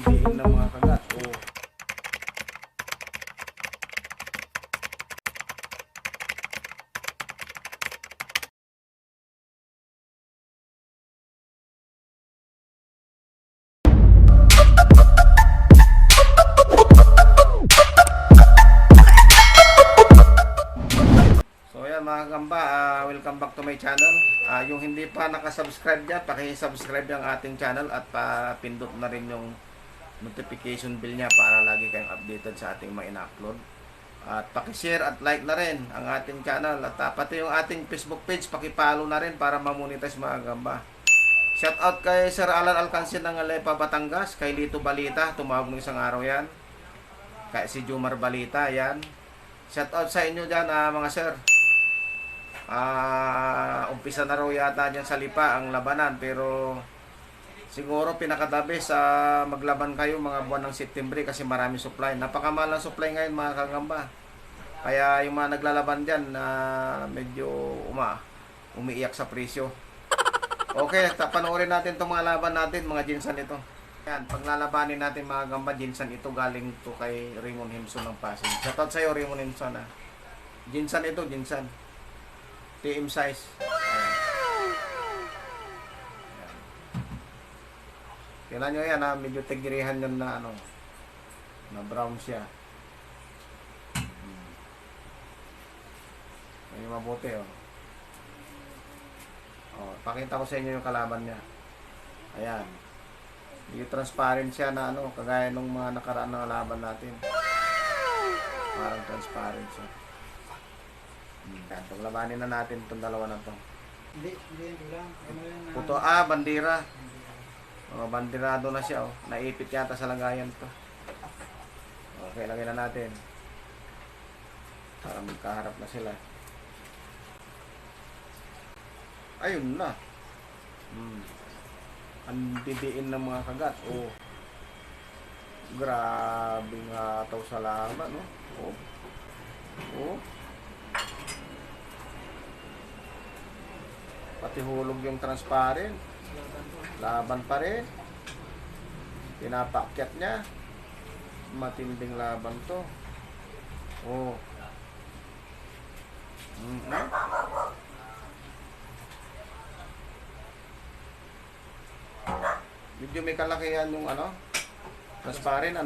didiin ng mga kagat. Oh. So ayan mga kagamba, welcome back to my channel. Yung hindi pa nakasubscribe dyan, paki-subscribe yung ating channel at pindot na rin yung notification bell niya para lagi kayong updated sa ating mga ina-upload. At paki-share at like na rin ang ating channel at pati yung ating Facebook page, paki-follow na rin para ma-monetize mga kagamba. Shout out kay Sir Alan Alcancin ng Alepa, Batangas, kay Lito Balita, tumawag ng isang araw yan. Kay si Jumar Balita, yan. Shout out sa inyo dyan mga sir. Umpisa na raw yata dyan sa Lipa ang labanan, pero siguro pinakadabi sa maglaban kayo mga buwan ng September kasi marami supply. Napakamahal ang supply ngayon mga kagamba. Kaya yung mga naglalaban dyan medyo umiiyak sa presyo. Okay, panoorin natin itong mga laban natin, mga ginsan ito. Yan, paglalabanin natin mga gamba, ginsan ito galing to kay Raymond Himson ng Pasig. Shoutout sa'yo Raymond Himson ha. Ginsan ito, ginsan. TM size. Ayan. Kailan nyo yan ha, medyo tigirihan yun na na brown siya. May mabuti oh. Pakita ko sa inyo yung kalaban niya. Ayan. Yung transparent siya na kagaya nung mga nakaraan na laban natin. Parang transparent siya. Paglabanin na natin itong dalawa na to. Hindi lang. Puto, bandira. Bandirado na siya, oh. Naipit yata sa lagayan to. Okay, lagay na natin. Para magkaharap na sila. Ayun na. Ang didiin ng mga kagat. Oh. Grabe nga ito sa laban, no? Oh. Oh. Pati hulog yung transparent. Laban pa rin. Pinapakyat niya. Matinding laban to. Oh. Medyo may kalakihan yung transparent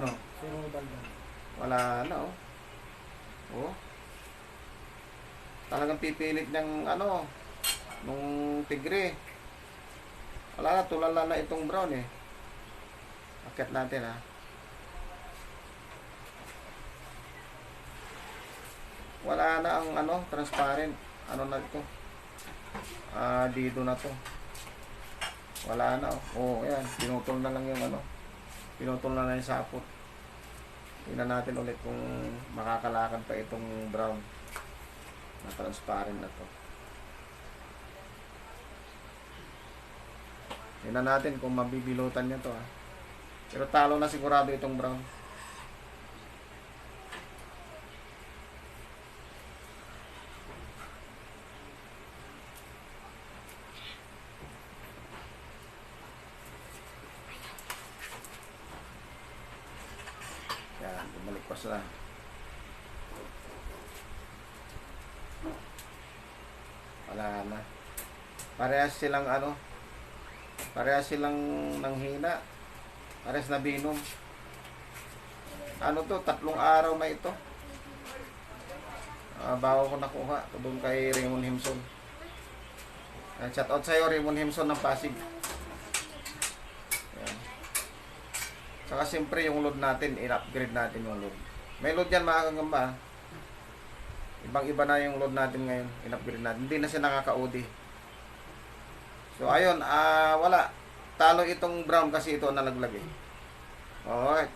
wala na oh. Oh. Talagang pipilit ng nung tigre. Wala na, tulala na itong brown eh. Akyat natin ha. Wala na ang transparent. Na ito? Dito na to. Wala na oh. Oh, ayan. Pinutol na lang yung pinutol na lang yung sapot. Tingnan natin ulit kung makakalakad pa itong brown na transparent na to. Tingnan natin kung mabibilutan niya to ha. Pero talo na sigurado itong brown. Yan, bumalik pa sila. Wala na. Parehas silang parehas silang nanghina. Parehas na binom. To, 3 araw na ito. Bago ko nakuha doon kay Raymond Himson. Shout out sa'yo Raymond Himson ng Pasig. Ayan. Saka siyempre yung load natin, in-upgrade natin yung load. May load yan mga kagamba. Ibang iba na yung load natin ngayon, in-upgrade natin. Hindi na siya nakaka-OD. So ayun, wala. Talo itong brown kasi ito nalaglag eh. Alright.